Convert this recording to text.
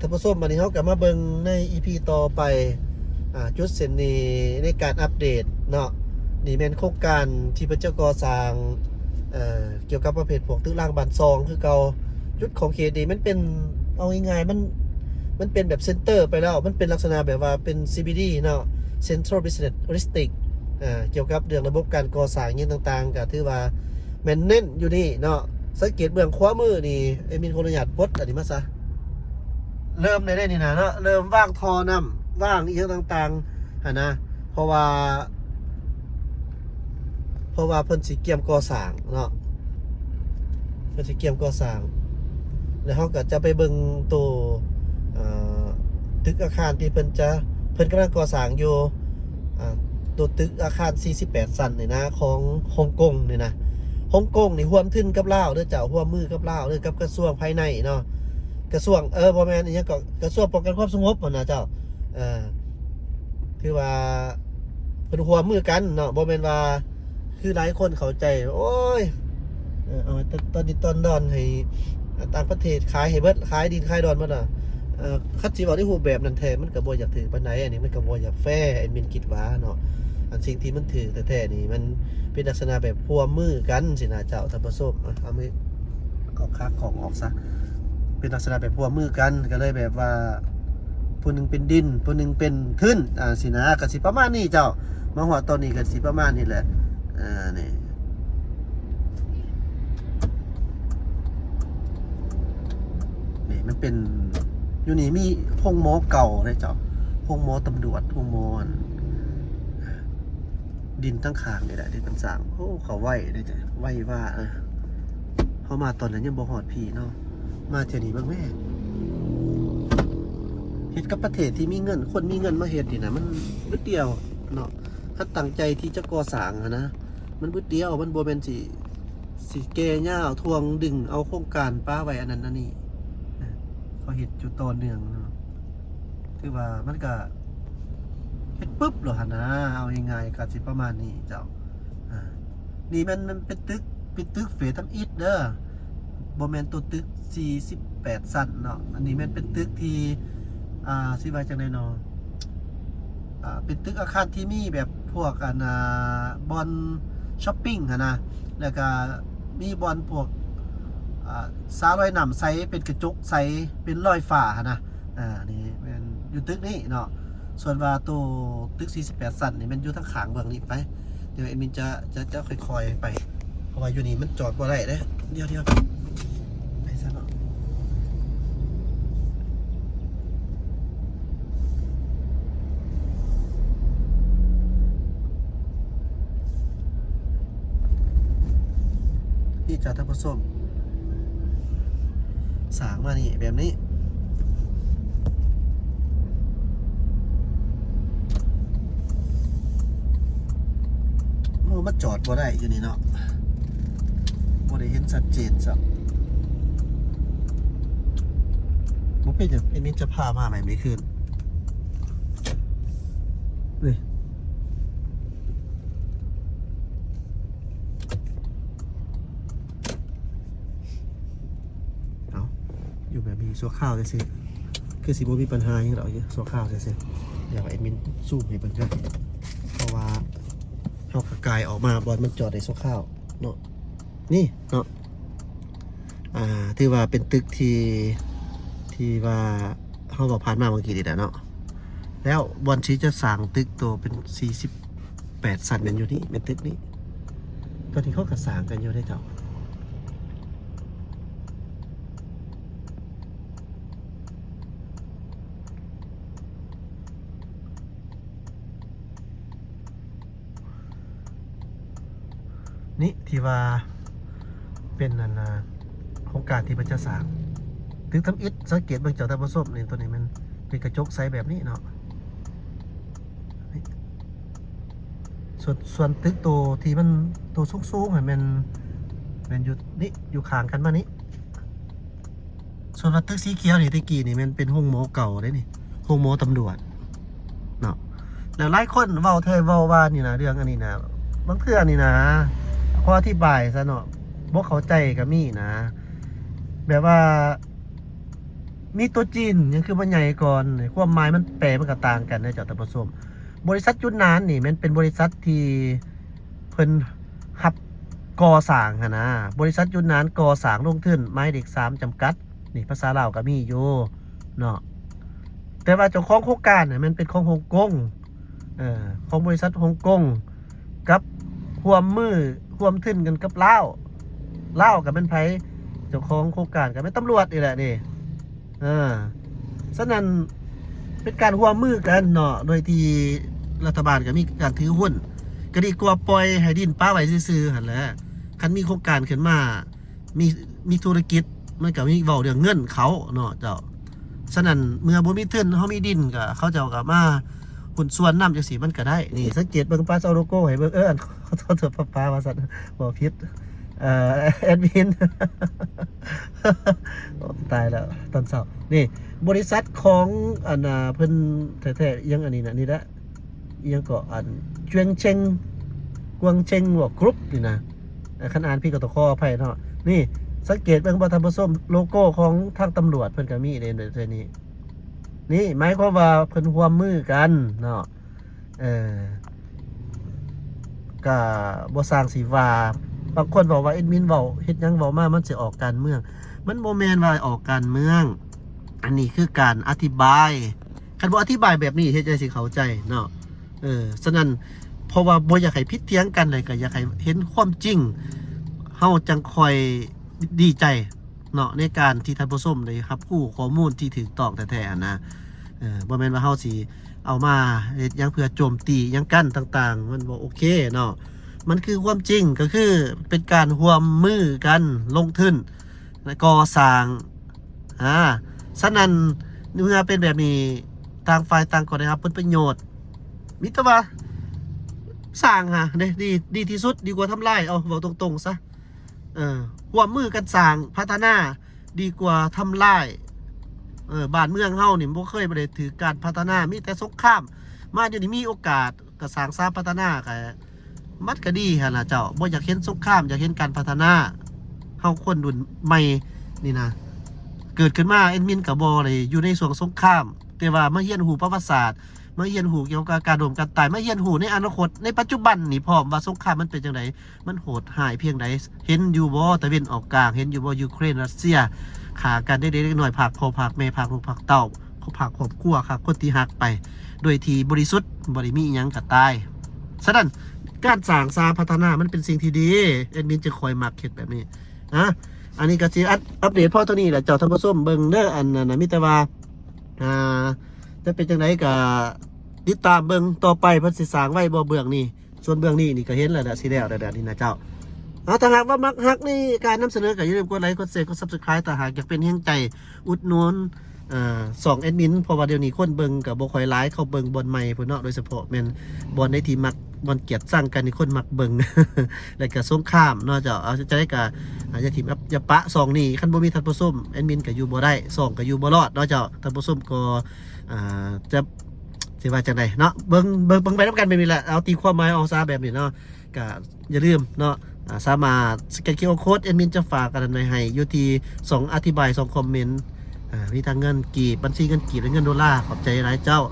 ທ່ານຜູ້ຊົມ, ບັດນີ້ເຮົາກໍມາເບິ່ງໃນ ອີ ພີ ຕໍ່ໄປ. ອ່າ ຈຸດເສັ້ນນີ້ໃນການອັບເດດເນາະ, ນີ້ແມ່ນໂຄງການທີ່ເພິ່ນຈະກໍ່ສ້າງ ເອີ່ ກ່ຽວກັບປະເພດພວກຕຶກລາງບ້ານຊ່ອງຄືເກົ່າ. ຈຸດຂອງເຂດນີ້ມັນເປັນ ເອົາງ່າຍໆ ມັນ ມັນເປັນແບບເຊັນເຕີໄປແລ້ວ, ມັນເປັນລັກສະນະແບບວ່າເປັນ ຊີ ບີ ດີ ເນາະ, Central Business District. ອ່າ ກ່ຽວກັບເລື່ອງລະບົບການກໍ່ສ້າງຫຍັງຕ່າງໆ ກໍຖືວ່າແມ່ນເນັ້ນຢູ່ນີ້ເນາະ. ສັງເກດເບື້ອງຂວາມືນີ້, ແອດມິນຂໍອະນຸຍາດປົດອັນນີ້ມາຊະ. ເລີ່ມໄດ້ເດ້ນີ້ນະເນາະ, ເລີ່ມວາງທໍ່ນ້ຳ ວາງອີ່ຫຍັງຕ່າງໆຫັ້ນນະ, ເພາະວ່າ ເພາະວ່າເພິ່ນຊິກຽມກໍ່ສ້າງເນາະ, ເພິ່ນຊິກຽມກໍ່ສ້າງ. ແລ້ວເຮົາກໍຈະໄປເບິ່ງໂຕ ເອີ ຕຶກອາຄານທີ່ເພິ່ນຈະ ເພິ່ນກຳລັງກໍ່ສ້າງຢູ່ ອ່າ ໂຕຕຶກອາຄານສີ່ສິບແປດຊັ້ນນີ້ນະ ຂອງຮົງກົງນີ້ນະ. ຮົງກົງນີ້ຮ່ວມທຶນກັບລາວເດີເຈົ້າ, ຮ່ວມມືກັບລາວເດີ, ກັບກະຊວງພາຍໃນເນາະ, ກະຊວງ ເອີ ບໍ່ແມ່ນອີ່ຫຍັງກໍ ກະຊວງປ້ອງກັນຄວາມສະຫງົບຫັ້ນນະເຈົ້າ. ເອີ ຖືວ່າເພິ່ນຮ່ວມມືກັນເນາະ, ບໍ່ແມ່ນວ່າ ຄືຫຼາຍຄົນເຂົ້າໃຈ ໂອ້ຍ ເອີ ເອົາແຕ່ຕອນດິນຕອນດອນໃຫ້ຕ່າງປະເທດຂາຍໃຫ້ເບິດ, ຂາຍດິນຂາຍດອນໝົດນະ. ເອີ ຄັນຊິເວົ້າໃນຮູບແບບນັ້ນແທ້ ມັນກໍບໍ່ຢາກຖືກປານໃດ, ອັນນີ້ມັນກໍບໍ່ຢາກແຟ ແອດມິນຄິດວ່າເນາະ. ອັນສິ່ງທີ່ມັນຖືກແທ້ໆນີ້ ມັນເປັນລັກສະນະແບບຮ່ວມມືກັນຊີ້ນະເຈົ້າ ທ່ານຜູ້ຊົມ. ເອົາ ເອົາມື ເອົາຂາຂອງອອກຊະ, ເປັນລັກສະນະແບບຮ່ວມມືກັນ ກໍເລີຍແບບວ່າຜູ້ໜຶ່ງເປັນດິນ ຜູ້ໜຶ່ງເປັນທຶນ ອ່າ ຊີ້ນະ, ກໍຊິປະມານນີ້ເຈົ້າ. ມາຮອດຕອນນີ້ກໍຊິປະມານນີ້ແຫຼະ. ອ່າ ນີ້ ນີ້ມັນເປັນ ຢູ່ນີ້ມີໂຮງໝໍເກົ່າເດ້ເຈົ້າ, ໂຮງໝໍຕຳຫຼວດ ໂຮງໝໍ ດິນທາງຂ້າງນີ້ແຫຼະທີ່ເພິ່ນສ້າງ. ໂອ້ ເຂົາໄວເດ້ເຈົ້າ, ໄວວ່າ ເອີ ເຮົາມາຕອນນັ້ນຍັງບໍ່ຮອດພີ້ເນາະ, ມາເທື່ອນີ້ເບິ່ງແມ້. ເຮັດກັບປະເທດທີ່ມີເງິນ, ຄົນມີເງິນມາເຮັດນີ້ນະ ມັນບຶດດຽວເນາະ. ຄັນຕັ້ງໃຈທີ່ຈະກໍ່ສ້າງຫັ້ນນະ ມັນບຶດດຽວ, ມັນບໍ່ແມ່ນຊິ ຊິແກ່ຍາວ ຖ່ວງດຶງເອົາໂຄງການປະໄວ້ອັນນັ້ນອັນນີ້. ເຂົາເຮັດຢູ່ຕໍ່ເນື່ອງເນາະ, ຖືວ່າມັນກະເຮັດປຶບໂລດຫັ້ນນະ, ເອົາງ່າຍໆ ກະຊິປະມານນີ້ເຈົ້າ. ອ່າ ນີ້ແມ່ນ ມັນເປັນຕຶກ ເປັນຕຶກເຟສທຳອິດເດີ, ບໍ່ແມ່ນໂຕຕຶກສີ່ສິບແປດຊັ້ນເນາະ. ອັນນີ້ແມ່ນເປັນຕຶກທີ່ ອ່າ ຊິວ່າຈັ່ງໃດເນາະ, ອ່າ ເປັນຕຶກອາຄານທີ່ມີແບບພວກ ອັນ ອ່າ ບ່ອນຊັອບປິງຫັ້ນນະ, ແລ້ວກະມີບ່ອນພວກ ອ່າ ສະລອຍນ້ຳໃສ ເປັນກະຈົກໃສ ເປັນລອຍຟ້າຫັ້ນນະ. ອ່າ ນີ້ແມ່ນຢູ່ຕຶກນີ້ເນາະ, ສ່ວນວ່າໂຕຕຶກສີ່ສິບແປດຊັ້ນນີ້ແມ່ນຢູ່ທາງຂ້າງເບື້ອງນີ້ໄປ. ດຽວແອດມິນຈະ ຈະ ຈະຄ່ອຍໆໄປ ເພາະວ່າຢູ່ນີ້ມັນຈອດບໍ່ໄດ້ເດ້. ດຽວໆ ໄປຊະເນາະ. ນີ້ຈ້າທ່ານຜູ້ຊົມ, ສ້າງມານີ້ແບບນີ້. ໂອ້ ມັນຈອດບໍ່ໄດ້ຢູ່ນີ້ເນາະ, ບໍ່ໄດ້ເຫັນຊັດເຈນຊ້ຳ. ບໍ່ເປັນຫຍັງ, ແອດມິນຈະພາມາໃໝ່ມື້ຄືນ. ນີ້ ເອົາ ຢູ່ແບບນີ້ຊົ່ວຄາວຊື່ໆ ຄືຊິບໍ່ມີບັນຫາຫຍັງດອກ, ຢູ່ຊົ່ວຄາວຊື່ໆ. ດຽວແອດມິນຊູມໃຫ້ເບິ່ງເດີ, ເພາະວ່າເຮົາກໍກາຍອອກມາບ່ອນມັນຈອດໄດ້ຊົ່ວຄາວເນາະ. ນີ້ເນາະ ອ່າ ຖືວ່າເປັນຕຶກທີ່ ທີ່ວ່າເຮົາເວົ້າຜ່ານມາເມື່ອກີ້ນີ້ແຫຼະເນາະ. ແລ້ວບ່ອນທີ່ຈະສ້າງຕຶກໂຕເປັນສີ່ສິບແປດຊັ້ນແມ່ນຢູ່ນີ້, ແມ່ນຕຶກນີ້. ຕອນນີ້ເຂົາກໍສ້າງກັນຢູ່ເດ້ເຈົ້າ. ນີ້ທີ່ວ່າເປັນອັນນ່າ ໂຄງການທີ່ເພິ່ນຈະສ້າງຕຶກທຳອິດ. ສັງເກດເບິ່ງເຈົ້າທ່ານຜູ້ຊົມນີ້, ໂຕນີ້ແມ່ນເປັນກະຈົກໃສແບບນີ້ເນາະ. ນີ້ ສ່ວນ ສ່ວນຕຶກໂຕທີ່ມັນ ໂຕສູງໆຫັ້ນແມ່ນ ແມ່ນຢູ່ນີ້ ຢູ່ຂ້າງກັນມານີ້. ສ່ວນວ່າຕຶກສີຂຽວນີ້ ແຕ່ກີ້ນີ້ແມ່ນເປັນໂຮງໝໍເກົ່າເດ້ນີ້, ໂຮງໝໍຕຳຫຼວດເນາະ. ແລ້ວຫຼາຍຄົນເວົ້າແທ້ເວົ້າວ່ານີ້ນະ, ເລື່ອງອັນນີ້ນະ ບາງເທື່ອນີ້ນະ ຂໍອະທິບາຍຊະເນາະ, ບໍ່ເຂົ້າໃຈກໍມີນະ. ແບບວ່າ ມີຕົວຈີນຍັງຄືບໍ່ໃຫຍ່ກ່ອນ ຄວາມໝາຍມັນແປມັນກໍຕ່າງກັນເດ້ເຈົ້າທ່ານຜູ້ຊົມ. ບໍລິສັດຈຸນນານນີ້ແມ່ນເປັນບໍລິສັດທີ່ເພິ່ນຮັບກໍ່ສ້າງຫັ້ນນະ, ບໍລິສັດຈຸນນານກໍ່ສ້າງລົງທຶນ ໝາຍເລກສາມຈຳກັດ ນີ້ພາສາລາວກໍມີຢູ່ເນາະ. ແຕ່ວ່າເຈົ້າຂອງໂຄງການນະແມ່ນເປັນຂອງຮົງກົງ ເອີ ຂອງບໍລິສັດຮົງກົງ ກັບຮ່ວມມືຮ່ວມທຶນກັນກັບລາວ. ລາວກໍແມ່ນໃຜ? ເຈົ້າຂອງໂຄງການກໍແມ່ນຕຳຫຼວດນີ້ແຫຼະນີ້ ເອີ. ສະນັ້ນເປັນການຮ່ວມມືກັນເນາະ ໂດຍທີ່ລັດຖະບານກໍມີການຖືຫຸ້ນ ກໍດີກວ່າປ່ອຍໃຫ້ດິນປະໄວ້ຊື່ໆຫັ້ນແຫຼະ. ຄັນມີໂຄງການຂຶ້ນມາ ມີ ມີທຸລະກິດ ມັນກໍມີເວົ້າເລື່ອງເງິນເຂົ້າເນາະເຈົ້າ. ສະນັ້ນເມື່ອບໍ່ມີທຶນ ເຮົາມີດິນ ກໍເຂົາເຈົ້າກໍມາຫຸ້ນສ່ວນນຳ ຈັ່ງຊີ້ມັນກໍໄດ້. ນີ້ສັງເກດເບິ່ງ ປ້າເອົາໂລໂກ້ໃຫ້ເບິ່ງ ເອີ ອັນ ຂໍໂທດ ປ້າ ວ່າຊັ້ນ ເວົ້າຜິດ ເອີ ແອດມິນ ໂອ້ ຕາຍແລ້ວຕອນເຊົ້າ. ນີ້ບໍລິສັດຂອງ ອັນ ອ່າ ເພິ່ນແທ້ໆ ອີ່ຫຍັງອັນນີ້ນະ ນີ້ແຫຼະ ອີ່ຫຍັງເກາະ ອັນ ຈວງເຊັງ ກວງເຊັງ ບໍ່ ກຣຸບ ນີ້ນະ. ຄັນອ່ານຜິດກໍຕ້ອງຂໍອະໄພເນາະ. ນີ້ສັງເກດເບິ່ງບໍ່ທ່ານຜູ້ຊົມ ໂລໂກ້ຂອງທາງຕຳຫຼວດເພິ່ນກໍມີເດ້ໃນນີ້. ນີ້ໝາຍຄວາມວ່າເພິ່ນຮ່ວມມືກັນເນາະ ເອີ ກະບໍ່ຊ່າງຊິວ່າ. ບາງຄົນເວົ້າວ່າແອດມິນເວົ້າເຮັດຫຍັງເວົ້າມາມັນຊິອອກການເມືອງ. ມັນບໍ່ແມ່ນວ່າອອກການເມືອງ, ອັນນີ້ຄືການອະທິບາຍ. ຄັນບໍ່ອະທິບາຍແບບນີ້ ເຮັດໃດຊິເຂົ້າໃຈເນາະ? ເອີ ສະນັ້ນ ເພາະວ່າບໍ່ຢາກໃຫ້ຜິດຖຽງກັນ ແລະກໍຢາກໃຫ້ເຫັນຄວາມຈິງ ເຮົາຈັ່ງຄ່ອຍດີໃຈເນາະ ໃນການທີ່ທ່ານຜູ້ຊົມໄດ້ຮັບຮູ້ຂໍ້ມູນທີ່ຖືກຕ້ອງແທ້ໆຫັ້ນນະ. ເອີ ບໍ່ແມ່ນວ່າເຮົາຊິເອົາມາເຮັດຫຍັງເພື່ອໂຈມຕີຫຍັງກັນຕ່າງໆ ມັນບໍ່ໂອເຄເນາະ. ມັນຄືຄວາມຈິງ ກໍຄືເປັນການຮ່ວມມືກັນລົງທຶນ ແລະ ກໍ່ສ້າງ ອາ ສະນັ້ນ ເມື່ອເປັນແບບນີ້ ຕ່າງຝ່າຍຕ່າງກໍໄດ້ຮັບຜົນປະໂຫຍດ. ມີແຕ່ວ່າສ້າງຫາເດ້ ດີ ດີທີ່ສຸດ ດີກວ່າທຳລາຍ. ເອົາ ເວົ້າຕົງໆຊະ ເອີ ຮ່ວມມືກັນສ້າງ ພັດທະນາ ດີກວ່າທຳລາຍ. ເອີ ບ້ານເມືອງເຮົານີ້ບໍ່ເຄີຍບໍ່ໄດ້ຖືກການພັດທະນາ ມີແຕ່ສົງຄາມ. ມາດຽວນີ້ມີໂອກາດ ກໍສ້າງສາພັດທະນາ ກໍມັນກໍດີຫັ້ນລະເຈົ້າ. ບໍ່ຢາກເຫັນສົງຄາມ ຢາກເຫັນການພັດທະນາ. ເຮົາຄົນລຸ້ນໃໝ່ນີ້ນະ ເກີດຂຶ້ນມາ ແອດມິນກໍບໍ່ໄດ້ຢູ່ໃນຊ່ວງສົງຄາມ ແຕ່ວ່າມາຮຽນຮູ້ປະຫວັດສາດ ມາຮຽນຮູ້ກ່ຽວກັບການລົ້ມການຕາຍ ມາຮຽນຮູ້ໃນອະນາຄົດ ໃນປັດຈຸບັນນີ້ພ້ອມວ່າສົງຄາມມັນເປັນຈັ່ງໃດ ມັນໂຫດຮ້າຍພຽງໃດ. ເຫັນຢູ່ບໍ່ຕາເວັນອອກກາງ? ເຫັນຢູ່ບໍ່ຢູເຄຣນ ຣັດເຊຍ ຂ້າກັນເດັກໆນ້ອຍໆ ພາກພໍ່ພາກແມ່ ພາກລູກພາກເຕົ້າ ພາກຄອບຄົວ ຂ້າຄົນທີ່ຮັກໄປ ໂດຍທີ່ບໍລິສຸດ ບໍ່ໄດ້ມີອີ່ຫຍັງກໍຕາຍ. ສະນັ້ນ ການສ້າງສາພັດທະນາມັນເປັນສິ່ງທີ່ດີ ແອດມິນຈຶ່ງຄ່ອຍມັກເຮັດແບບນີ້. ອາ ອັນນີ້ກໍຊິອັດ ອັບເດດພໍເທົ່ານີ້ແຫຼະເຈົ້າທ່ານຜູ້ຊົມເບິ່ງເດີ. ອັນນັ້ນນະ ມີແຕ່ວ່າ ອ່າ ຈະເປັນຈັ່ງໃດກໍຕິດຕາມເບິ່ງຕໍ່ໄປ ເພິ່ນຊິສ້າງໄວບໍ່ເບື້ອງນີ້. ສ່ວນເບື້ອງນີ້ນີ້ກໍເຫັນແລ້ວນະ ຊິແລ້ວແລ້ວນີ້ນະເຈົ້າ. ເອົາ ຖ້າຫາກວ່າມັກຮັກໃນການນຳສະເໜີ ກໍຢ່າລືມກົດໄລ ກົດແຊ ກົດ Subscribe ຖ້າຫາກຢາກເປັນແຮງໃຈອຸດໜູນ ເອີ ຊ່ອງແອດມິນ ເພາະວ່າດຽວນີ້ຄົນເບິ່ງກໍບໍ່ຄ່ອຍຫຼາຍ ເຂົາເບິ່ງບ່ອນໃໝ່ພຸ້ນເນາະ ໂດຍສະເພາະແມ່ນບ່ອນໃດທີ່ມັກ ບ່ອນກຽດຊັງກັນນີ້ ຄົນມັກເບິ່ງ ແລ້ວກໍສົງຄາມເນາະເຈົ້າ. ເອົາ ຈັ່ງໃດກໍ ອ່າ ຢ່າຖິ້ມ ຢ່າປະຊ່ອງນີ້. ຄັນບໍ່ມີທ່ານຜູ້ຊົມ ແອດມິນກໍຢູ່ບໍ່ໄດ້ ຊ່ອງກໍຢູ່ບໍ່ລອດເນາະເຈົ້າ. ທ່ານຜູ້ຊົມກໍ ອ່າ ຈະ ຊິວ່າຈັ່ງໃດເນາະ ເບິ່ງ ເບິ່ງ ເບິ່ງໄປນຳກັນແບບນີ້ແຫຼະ. ເອົາ ຕີຄວາມໝາຍເອົາຊະແບບນີ້ເນາະ. ກະຢ່າລືມເນາະ ອ່າ ສາມາດສະແກນ ຄິວອາ ໂຄດ ແອດມິນຈະຝາກອັນນັ້ນໄວ້ໃຫ້ຢູ່ທີ່ຊ່ອງອະທິບາຍ ຊ່ອງຄອມເມັນ ອ່າ ມີທັງເງິນກີບ ບັນຊີເງິນກີບ ແລະ ເງິນໂດລາ. ຂອບໃຈຫຼາຍເຈົ້າ.